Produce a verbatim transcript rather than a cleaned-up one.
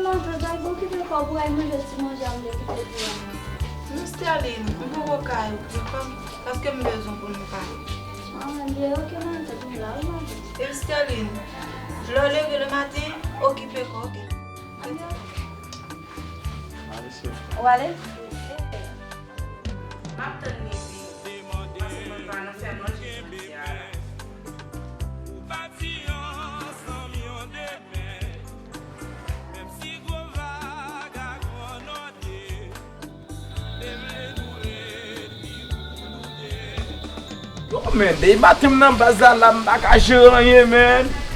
Anpil, bay bon okipe kò w pou w al manje ti manje a m te kite pou ou. Non, Sterline, m poko ka okipe kò m, paske m bezwen pou nou pale. Ah, li oke, madanm, m la, wi, madanm. E Sterline, lè w leve le maten, okipe kò w, oke? Ou ale? M ap tann midi, paske mwen pa nan fè manje jodi a la. Yo, men, depi maten m nan baz la, la, m pa ka jere anyen, men.